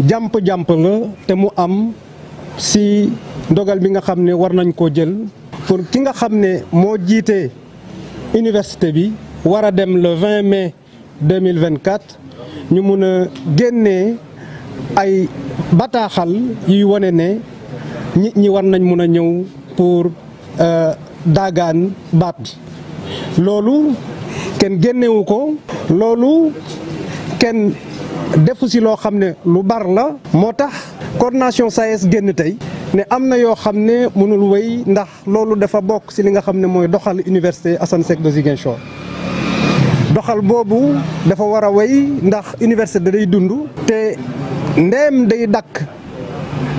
jàmp la te mu am si ndogal bi nga xam ne war nañ koo jël pour ki nga xam ne moo jiite université bi war a dem le 20 mai 2024 ñu mun a génnee ay bataaxal yuy wane ne nit ñi war nañ mun a ñëw pour daagaan baat bi loolu kenn génnewu ko loolu kenn defu si loo xam ne lu bar la moo tax coordination SAES génn tey ne am na yoo xam ne mënul wéy ndax loolu dafa bokk si li nga xam ne mooy doxal université Assane Seck de Ziguinchor doxal boobu dafa war a wéy ndax université day dund te ndeem day dakk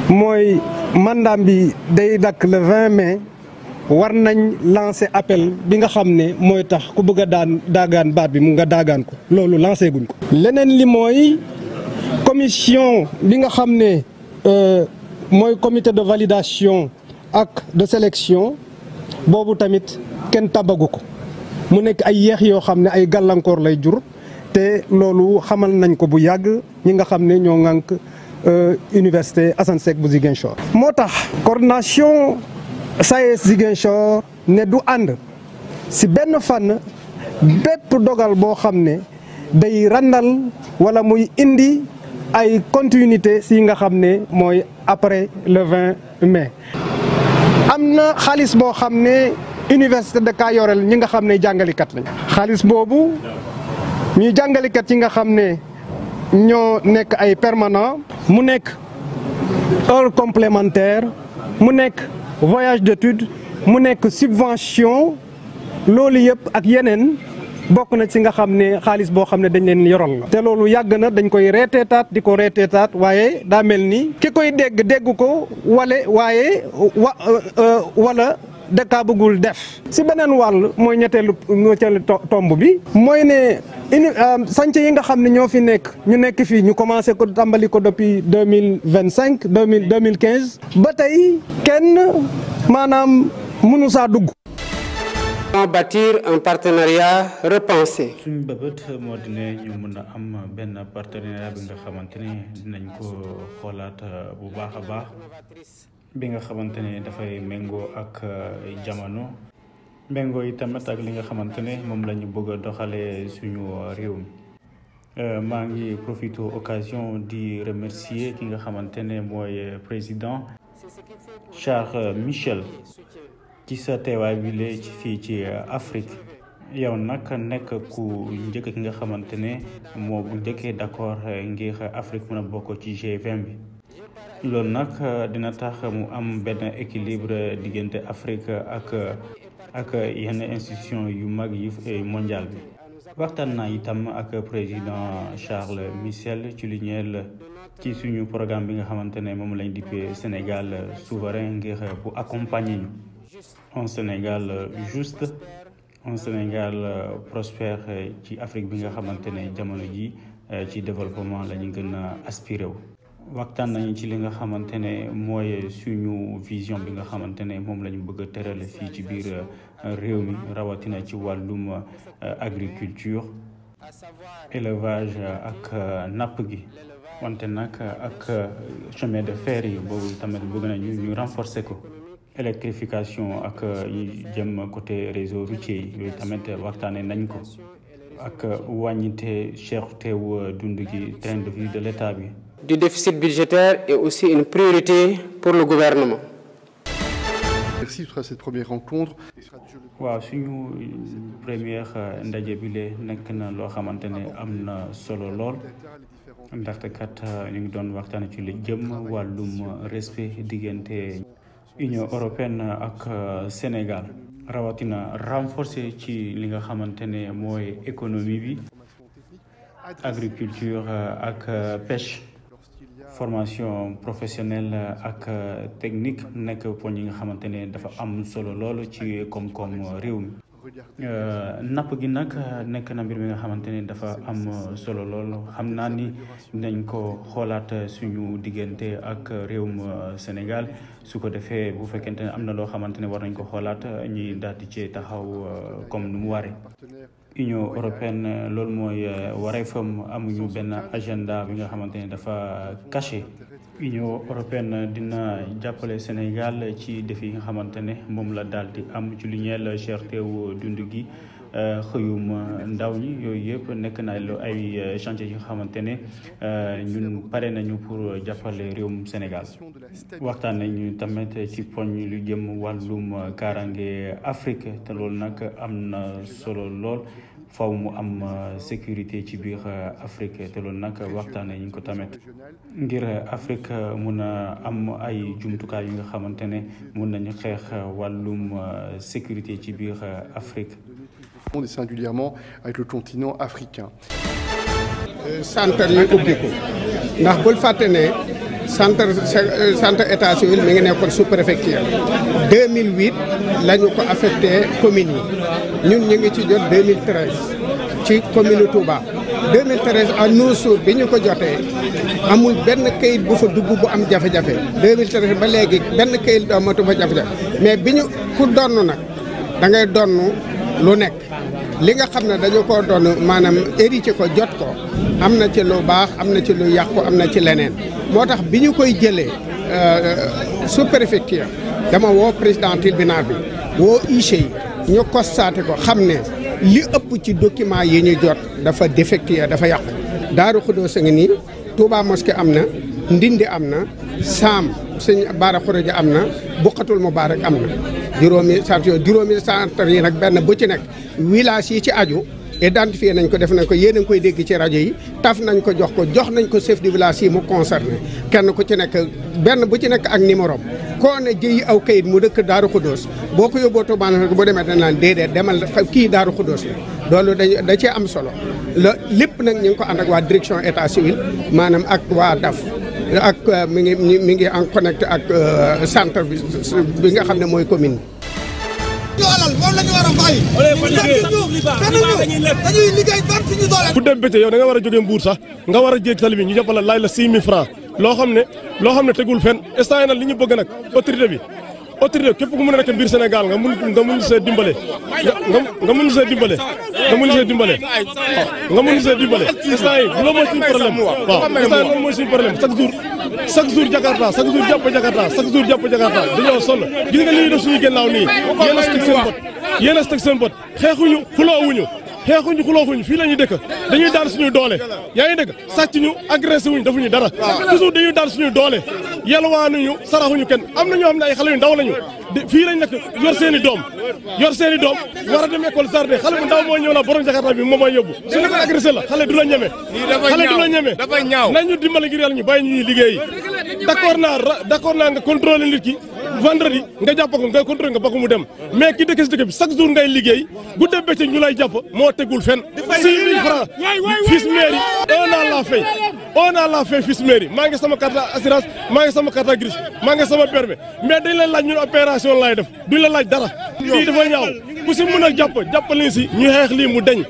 mooy mandat bi day dakk le 20 mai war nañ lancer appel bi nga xam ne mooy tax ku bëgg a daagaan baat bi mu nga daagaan ko loolu lancé guñ ko. leneen li mooy commission bi nga xam ne mooy comité de validation ak de sélection boobu tamit kenn tabagu ko mu nekk ay yeex yoo xam ne ay gàllankoor lay jur te loolu xamal nañ ko bu yàgg ñi nga xam ne ñoo ŋànk université Assane Seck bu Ziguinchor. moo tax coordination SAES Ziguinchor ne du ànd si benn fànn bépp dogal boo xam ne day randal wala muy indi ay continuité si nga xam ne mooy après le 20 mai. am na xaalis boo xam ne université da kaa yoreel ñi nga xam ne jàngalikat lañ. xaalis boobu ñuy jàngalikat yi nga xam ne ñoo nekk ay permanent mu nekk heure complémentaire mu nekk voyage d'études mu nekk subvention loolu yëpp ak yeneen bokk na ci nga xam ne xaalis boo xam ne dañ leen yoral la. te loolu yàgg na dañ koy reeteetaat di ko reeteetaat waaye daa mel ni ki koy dégg ko wala dëkkaa bëggul def. si beneen wàll mooy ñetteelu tomb bi mooy ne sànce yi nga xam ne ñoo fi nekk ñu nekk fii ñu commencé ko tàmbali ko depuis 2025 2015 ba tey kenn maanaam mënu saa dugg. Bâtir un partenariat repensé. suñu bëbët moo di ne ñu mën a am benn partenariat bi nga xamante ne dinañ ko xoolaat bu baax a baax bi nga xamante ne dafay méngoo ak jamono méngoo yi tamit ak li nga xamante ne moom la ñu bëgg a doxalee suñu réew mi. maa ngi profité occasion di remercier ki nga xamante ne mooy président Charles Michel ci sa teewaay bi lee ci fii ci Afrique yow nag nekk ku njëkk ki nga xamante ne moo bu njëkkee d'accord ngir Afrique mën a bokk ci G20 bi loolu nag dina tax mu am benn équilibre diggante Afrique ak yenn institution yu mag yi mondial bi. waxtaan naa itam ak président Charles Michel ci lu ñeel ci suñu programme bi nga xamante ne moom lañ dippee Sénégal souverain ngir bu accompagner ñu. un Sénégal juste un Sénégal prospère ci Afrique bi nga xamante ne jamono ji ci développement la ñu gën a aspiré wu. waxtaan nañu ci li nga xamante ne mooy suñu vision bi nga xamante ne moom la ñu bëgg a tëral fii ci biir réew mi rawatina ci wàllum agriculture élevage ak napp gi wante nag ak chemin de fer yi boobu tamit bëgg nañu ñu renforcer ko. électrification ak yi jëm côté réseau routier yi yooyu tamit waxtaanee nañ ko ak wàññite cherteewu dund gi train de vie de l'État bi. Du déficit budgétaire est aussi une priorité pour le gouvernement. Merci pour cette première rencontre. waaw suñu première ndaje bi lee nekk na loo xamante ne am na solo lool ndaxte kat ñu ngi doon waxtaan ci li jëm wàllum respect diggante Union européenne ak Sénégal rawatina renforcer ci li nga xamante ne mooy économie bi agriculture ak pêche formation professionnelle ak technique nekk poñ yi nga xamante ne dafa am solo lool ci koom-koom réew mi. napp gi nag nekk na mbir mi nga xamante ne dafa am solo lool xam naa ni dinañ ko xoolaat suñu diggante ak réewum Sénégal su ko defee bu fekkente ne am na loo xamante ne war nañ ko xoolaat ñuy daal di ci taxaw comme nu mu waree. Union européenne loolu mooy wareefam amuñu benn agenda bi nga xamante ne dafa caché. Union européenne dina jàppale Sénégal ci défi yi nga xamante ne moom la daal di am ci lu ñeel cherté wu dund gi xëyum ndaw ñi yooyu yëpp nekk na ay chantier yi nga xamante ne ñun pare nañu pour jàppale réewum Sénégal. waxtaan nañu tamit ci poñ lu jëm wàllum kaaraange Afrique te loolu nag am na solo lool. faw mu am sécurité ci biir Afrique te loolu nag waxtaanee ñu ko tamit ngir Afrique mun a am ay jumtukaay yi nga xamante ne mun nañu xeex wàllum sécurité ci biir Afrique. Et singulièrement avec le continent africain. centre yi ubbi ko ndax bul fàtte ne centre état civil mi ngi nekkoon sous préfecture 2008 la ñu ko affecté commune yi ñun ñu ngi ci jot 2013 ci commune Touba 2013 à nos jours bi ñu ko jotee amul benn kayit bu fa dugg bu am jafe-jafe 2013 ba léegi benn kayit amatu fa jafe-jafe mais bi ñu ku donn nag da ngay donn lu nekk li nga xam ne dañu ko doon maanaam hérité ko jot ko am na ci lu baax am na ci lu yàqu am na ci leneen moo tax bi ñu koy jëlee sous préfecture dama woo président tribunal bi woo huissier yi ñu constaté ko xam ne li ëpp ci document yi ñu jot dafa défectueux dafa yàqu. Daaru Xudoos a ngi nii Touba mosquée am na Ndindi am na Saam sëñ Baara Xuraja am na Buqatul Mubaarak am na juróomi centre yi nag benn bu ci nekk village yi ci aju identifié nañ ko def nañ ko yéen a ngi koy dégg ci rajo yi taf nañ ko jox nañ ko chef de village yi mu concerné kenn ku ci nekk benn bu ci nekk ak numéro koo ne jëyi aw kayit mu dëkk Daaru Xudoos boo ko yóbboo Touba boo demee dañ naan déedéet demal kii Daaru Xudoos la loolu da cee am solo lépp nag ñu ngi ko ànd ak waa direction état civil maanaam ak waa DAF ak mi ngi en connecté ak centre bi nga xam ne mooy commune bi. moom la ñu war a bàyyi. dañuy liggéey ban suñu doole. bu dem bëccëg yow da nga war a jógee Mbour sax nga war a jéeg tali bi ñu jàppale laaj la 6 000 francs loo xam ne tegul fenn instant yii nag li ñu bëgg nag autorité képp ku mën a nekk biir Sénégal nga mun see dimbale nga mun see dimbale instant yi loolu mooy suñu problème waaw instant yi loolu mooy suñu problème chaque jour Jakarta chaque jour jàpp Jakarta dañoo sonn gis nga li ñuy def suñu gannaaw nii yéen a teg seen bot xeexuñu xuloowuñu fii la ñuy dëkk dañuy daan suñuy doole yaa ngi dëkk sàcc ñu agressé wuñu defuñu dara toujours dañuy daan suñuy doole yalwaanuñu saraxuñu kenn am na ñoo xam ne ay xale yu ndaw lañu fii lañ nekk yor seen i doom war a dem école jardin xale bu ndaw moo ñëw la borom Jakarta bi moom mooy yóbbu su nekkoon agressé la xale du la ñeme nañu dimbali ngir yàlla ñu bàyyi ñuy liggéey d'accord naa nga contrôler nit ki vendredi nga jàpp ko nga contrôler nga bokk mu dem mais ki dëkk si dëkk bi chaque jour ngay liggéey guddee bëccëg ñu lay jàpp moo tegul fenn 6 000 francs fils mairie on a la fait fils mairie maa ngi sama carte assurance maa ngi sama carte grise maa ngi sama permis mais dañ leen laaj ñun opération lay def duñ la laaj dara lii dafa ñaaw ku si mën a jàppale si ñu xeex lii mu deñ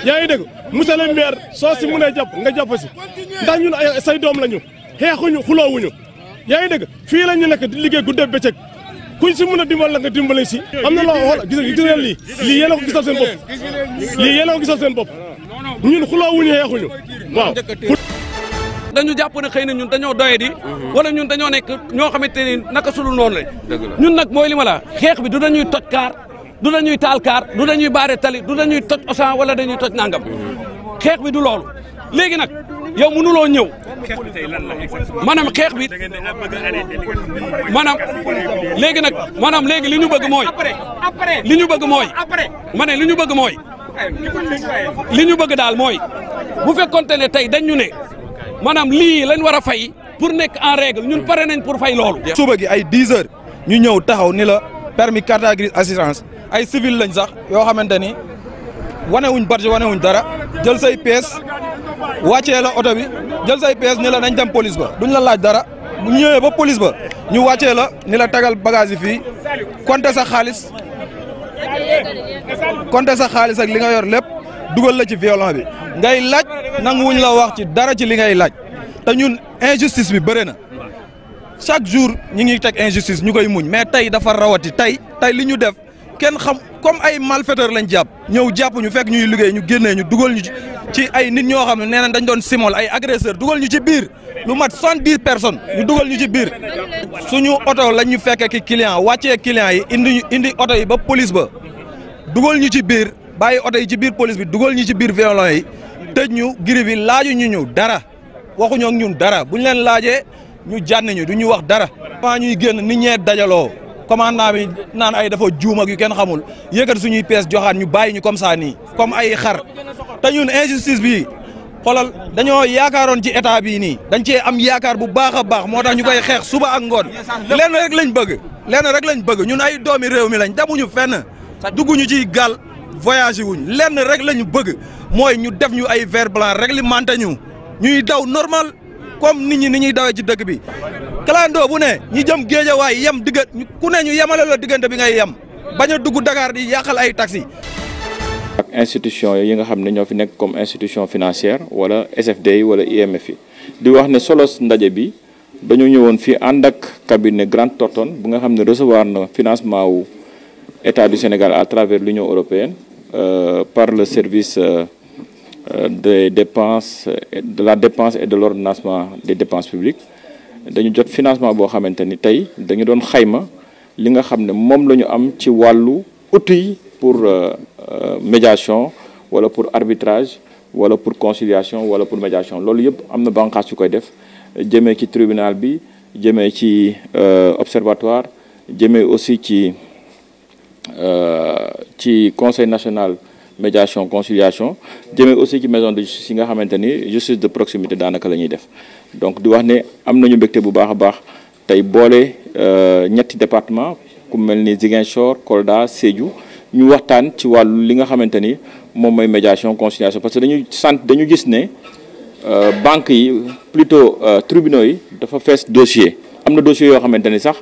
yaa ngi dégg monsieur le maire soo si mënee jàpp nga jàpp si ndax ñun ay say doom lañu xeexuñu xuloowuñu yaa ngi dégg fii la ñu nekk di liggéey guddee bëccëg kuñ si mën a dimbal la nga dimbale si am na loo xool gis ngeen lii yéen a ko gisal seen bopp ñun xuloowuñu xeexuñu waaw dañu jàpp ne xëy na ñun dañoo doye di wala ñun dañoo nekk ñoo xamante ni naka sulu noonu la ñun nag mooy li ma la xeex bi du dañuy toj kaar du dañuy taal kaar du dañuy baare tali du dañuy toj osan wala dañuy toj nangam xeex bi du loolu léegi nag yow mënuloo ñëw maanaam xeex bi maanaam léegi li ñu bëgg mooy li ñu bëgg daal mooy bu fekkonte ne tey dañ ñu ne maanaam lii lañ war a fay pour nekk en règle ñun pare nañ pour fay loolu. suba gi ay 10 heures ñu ñëw taxaw ni la permis carte grise assurance ay civil lañ sax yoo xamante ni wanewuñ badge wanewuñ dara jël say pièces wàccee la oto bi jël say pièces ni la nañ dem police ba duñ la laaj dara bu ñëwee ba police ba ñu wàccee la ni la tagal bagage yi fii compter sa xaalis ak li nga yor lépp dugal la ci violon bi ngay laaj nanguwuñ la wax ci dara ci li ngay laaj te ñun injustice bi bëri na chaque jour ñi ngi teg injustice ñu koy muñ mais tey dafa rawati tey li ñu def kenn xam comme ay malfaiteurs lañ jàpp ñëw jàpp ñu fekk ñuy liggéey ñu génnee ñu dugal ñu ci ay nit ñoo xam ne nee nañ dañ doon simol ay agresseurs dugal ñu ci biir lu mat 70 personnes ñu dugal ñu ci biir suñu oto lañ ñu fekkee ki client wàccee client yi indi oto yi ba police ba dugal ñu ci biir bàyyi oto yi ci biir police bi dugal ñu ci biir violon yi tëj ñu giri bi laaju ñu dara waxuñoo ak ñun dara buñ leen laajee ñu jànni ñu du ñu wax dara. avant ñuy génn nit ñee dajaloo commandant bi naan ay dafa juum ak yu kenn xamul yëkkat suñuy pièces joxaat ñu bàyyi ñu comme ça nii comme ay xar te ñun injustice bi xoolal dañoo yaakaaroon ci état bii nii dañ cee am yaakaar bu baax a baax moo tax ñu koy xeex suba ak ngoon lenn rek lañ bëgg ñun ay doomi réew mi lañ demuñu fenn dugguñu ci gaal voyagé wuñ lenn rek lañu bëgg mooy ñu def ñu ay vert blanc réglementé ñu ñuy daw normal comme nit ñi ni ñuy dawee ci dëkk bi clando bu ne ñi jëm Géejawaay yem ku ne ñu yemale la diggante bi ngay yem bañ a dugg Dakar di yàqal ay taxi. ak institution yi nga xam ne ñoo fi nekk comme institution financière wala SFD yi wala IMF yi di wax ne solos ndaje bi dañoo ñëwoon fii ànd ak cabinet Grant Thornton bu nga xam ne recevoir na financement wu État du Sénégal à travers l'Union européenne par le service des dépenses de la dépense et de l'ordonnancement des dépenses publiques dañu jot financement boo xamante ni tey dañu doon xayma li nga xam ne moom la ñu am ci wàllu outil pour médiation wala pour arbitrage wala pour conciliation wala pour médiation loolu yëpp am na bànqaas yu koy def jëmee ci tribunal bi jëmee ci observatoire jëmee aussi ci conseil national médiation conciliation jëmee aussi ci maison de justice yi nga xamante ni justice de proximité daanaka la ñuy def donc di wax ne am nañu mbégte bu baax a baax tey boole ñetti département ku mel ni Ziguinchor Kolda Sédhiou ñu waxtaan ci wàllu li nga xamante ni moom mooy médiation conciliation parce que dañu gis ne banques yi plutôt tribunaux yi dafa fees dossier am na dossier yoo xamante ni sax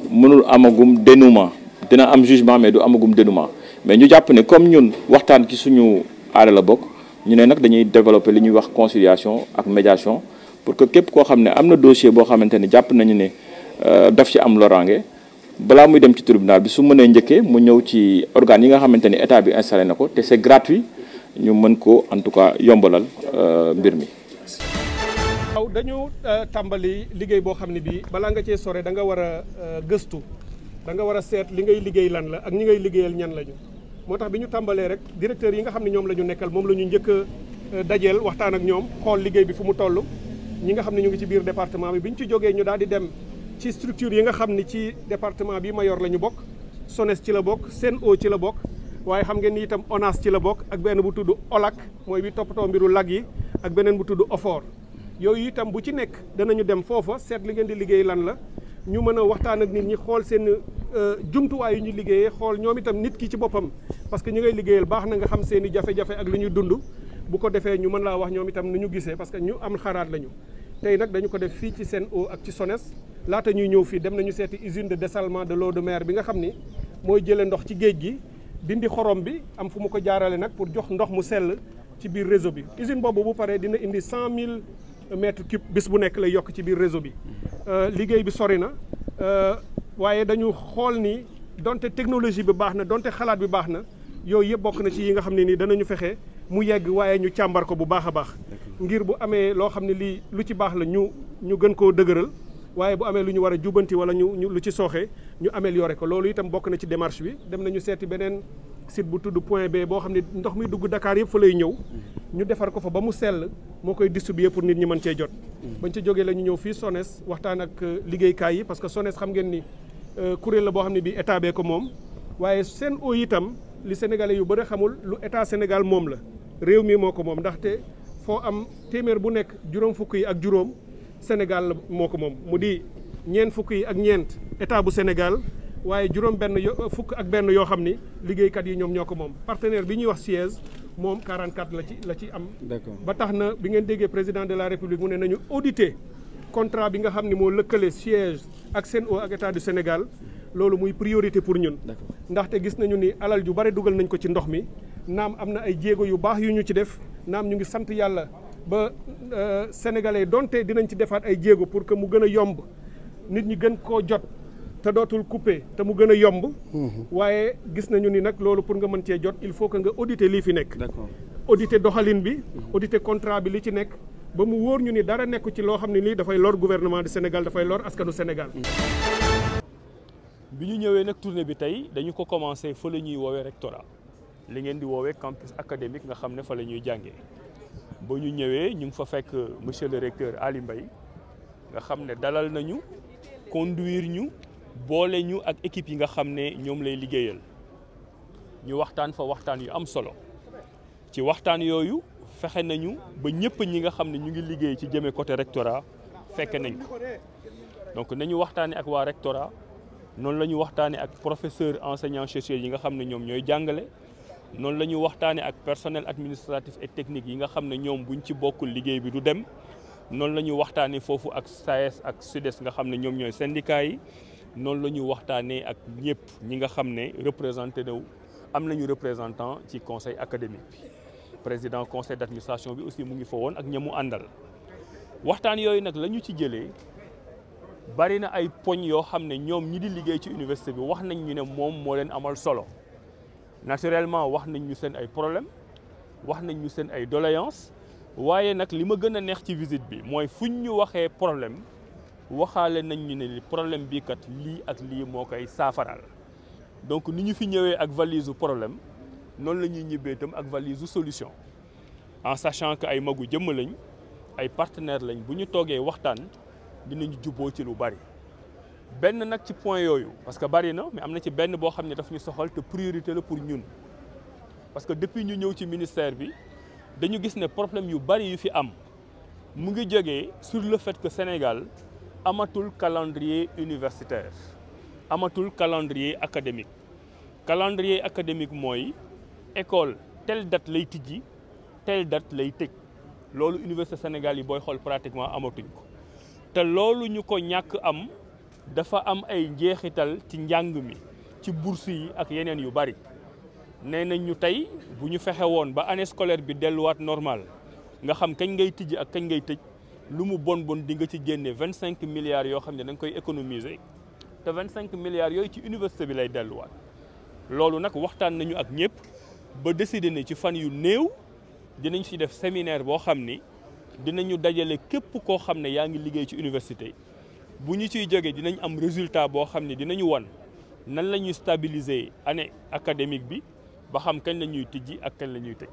mënul amagum dénouement dina am jugement mais du amagum dénouement mais ñu jàpp ne comme ñun waxtaan ci suñu aada la bokk ñu ne nag dañuy développer li ñuy wax conciliation ak médiation pour que képp koo xam ne am na dossier boo xamante ni jàpp nañu ne daf ci am loraange balaa muy dem ci tribunal bi su mënee njëkkee mu ñëw ci organes yi nga xamante ni état bi installé na ko te c'est gratuit ñu mën ko en tout cas yombalal mbir mi. waaw dañu tàmbali liggéey boo xam ne bii balaa nga cee sore da nga war a gëstu da nga war a seet li ngay liggéey lan la ak ñi ngay liggéeyal ñan lañu moo tax bi ñu tàmbalee rek directeur yi nga xam ne ñoom la ñu nekkal moom la ñu njëkk a dajeel waxtaan ak ñoom xool liggéey bi fu mu toll ñi nga xam ne ñu ngi ci biir département bi ñu ci jógee ñu daal di dem ci structure yi nga xam ni ci département bi ma yor la ñu bokk SONES ci la bokk SEN'EAU ci la bokk waaye xam ngeen ni itam ONAS ci la bokk ak benn bu tudd OLAC mooy bi toppatoo mbiru lag yi ak beneen bu tudd OFOR yooyu itam bu ci nekk danañu dem foofa seet li ngeen di liggéey lan la ñu mën a waxtaan ak nit ñi xool seen jumtuwaay yu ñu liggéeyee xool ñoom itam nit ki ci boppam parce que ñi ngay liggéeyal baax na nga xam seen i jafe-jafe ak li ñuy dund bu ko defee ñu mën laa wax ñoom itam nu ñu gisee parce que ñu am xaraat lañu tey nag dañu ko def fii ci SEN'EAU ak ci SONES laata ñuy ñëw fii dem nañu seeti usine de dessalement de l'eau de mer bi nga xam ni mooy jëlee ndox ci géej gi dindi xorom bi am fu mu ko jaarale nag pour jox ndox mu sell ci biir réseau bi usine boobu bu paree dina indi 100 000 mètres cubes bis bu nekk lay yokk ci biir réseau bi liggéey bi sori na waaye dañu xool ni donte technologie bi baax na donte xalaat bi baax na yooyu yëpp bokk na ci yi nga xam ne nii danañu fexe mu yegg waaye ñu càmbar ko bu baax a baax ngir bu amee loo xam ne lii lu ci baax la ñu gën koo dëgëral waaye bu amee lu ñu war a jubanti wala ñu lu ci sooxee ñu améliorer ko loolu itam bokk na ci démarche bi dem nañu seeti beneen site bu tudd Point B boo xam ne ndox mi dugg Dakar yëpp fa lay ñëw ñu defar ko fa ba mu sell moo koy distribuer pour nit ñi mën cee jot bañ ca jógee la ñu ñëw fii SONES waxtaan ak liggéeykaay yi parce que SONES xam ngeen ni kuréel la boo xam ne bii état bee ko moom waaye SEN'EAU itam li sénégalais yu bëri xamul lu état Sénégal moom la réew mi moo ko moom ndaxte foo am téeméer bu nekk juróom fukk yi ak juróom Sénégal moo ko moom mu di ñeent fukk yi ak ñeent état bu Sénégal waaye juróom benn fukk ak benn yoo xam ni liggéeykat yi ñoom ñoo ko moom partenaire bi ñuy wax siège moom 44 la ci am ba tax na bi ngeen déggee président de la république mu ne nañu auditer contrat bi nga xam ni moo lëkkale siège ak SEN'EAU ak état du Sénégal loolu muy priorité pour ñun ndaxte gis nañu ni alal ju bare dugal nañ ko ci ndox mi naam am na ay jéego yu baax yu ñu ci def naam ñu ngi sant yàlla ba sénégalais donte dinañ ci defaat ay jéego pour que mu gën a yomb nit ñi gën koo jot te dootul coupé te mu gën a yomb. waaye gis nañu ni nag loolu pour nga mën cee jot il faut que nga auditer lii fi nekk. d'accord auditer doxalin bi. auditer contrat bi li ci nekk ba mu wóor ñu ni dara nekku ci loo xam ne nii dafay lor gouvernement du Sénégal dafay lor askanu Sénégal. bi ñu ñëwee nag tournée bi tey dañu ko commencé fa la ñuy woowee rectorat li ngeen di woowee campus académique nga xam ne fa la ñuy jàngee ba ñu ñëwee ñu ngi fa fekk monsieur le recteur Ali Mbaye nga xam ne dalal nañu conduire ñu boole ñu ak équipe yi nga xam ne ñoom lay liggéeyal ñu waxtaan fa waxtaan yu am solo ci waxtaan yooyu fexe nañu ba ñëpp ñi nga xam ne ñu ngi liggéey ci jëmee côté rectorat fekk nañ ko donc nañu waxtaanee ak waa rectorat noonu la ñu waxtaanee ak professeur enseignants chercheurs yi nga xam ne ñoom ñooy jàngale noonu la ñu waxtaanee ak personnel administratif et technique yi nga xam ne ñoom buñ ci bokkul liggéey bi du dem noonu la ñu waxtaanee foofu ak SAES ak SUDES nga xam ne ñoom ñooy syndicats yi noonu la ñu waxtaanee ak ñëpp ñi nga xam ne représenté na am nañu représentant ci conseil académique bi président conseil d'administration bi aussi mu ngi fa woon ak ñamu àndal waxtaan yooyu nag la ñu ci jëlee bari na ay poñ yoo xam ne ñoom ñi di liggéey ci université bi wax nañ ñu ne moom moo leen amal solo naturellement wax nañ ñu seen ay problème wax nañ ñu seen ay doléances waaye nag li ma gën a neex ci visite bi mooy fuñ ñu waxee problème waxaale nañ ñu ne problème bii kat lii ak lii moo koy saafaraal donc ni ñu fi ñëwee ak valise u problème noonu la ñuy ñibbee itam ak valise u solution en sachant que ay magu jëmm lañ ay partenaires lañ bu ñu toogee waxtaan dinañu jubboo ci lu bari benn nag ci point yooyu parce que bari na mais am na ci benn boo xam ne daf ñu soxal te priorité la pour ñun parce que depuis ñu ñëw ci ministère bi dañu gis ne problème yu bari yu fi am mu ngi jógee sur le fait que Sénégal amatul calendrier universitaire amatul calendrier académique mooy école telle date lay tijji telle date lay tëj loolu université Sénégal yi booy xool pratiquement amatuñ ko te loolu ñu ko ñàkk am dafa am ay njeexital ci njàng mi ci bourse yi ak yeneen yu bari nee nañ ñu tey bu ñu fexe woon ba année scolaire bi delluwaat normal nga xam kañ ngay tijji ak kañ ngay tëj lu mu bon di nga ci génne 25 milliards yoo xam ne da nga koy économiser te 25 milliards yooyu ci université bi lay delluwaat loolu nag waxtaan nañu ak ñëpp ba décider ne ci fan yu néew dinañ ci def séminaire boo xam ni dinañu dajale képp koo xam ne yaa ngi liggéey ci université bu ñu ciy jógee dinañ am résultat boo xam ne dinañu wan nan la ñuy stabiliser année académique bi ba xam kañ la ñuy tijji ak kañ la ñuy tëj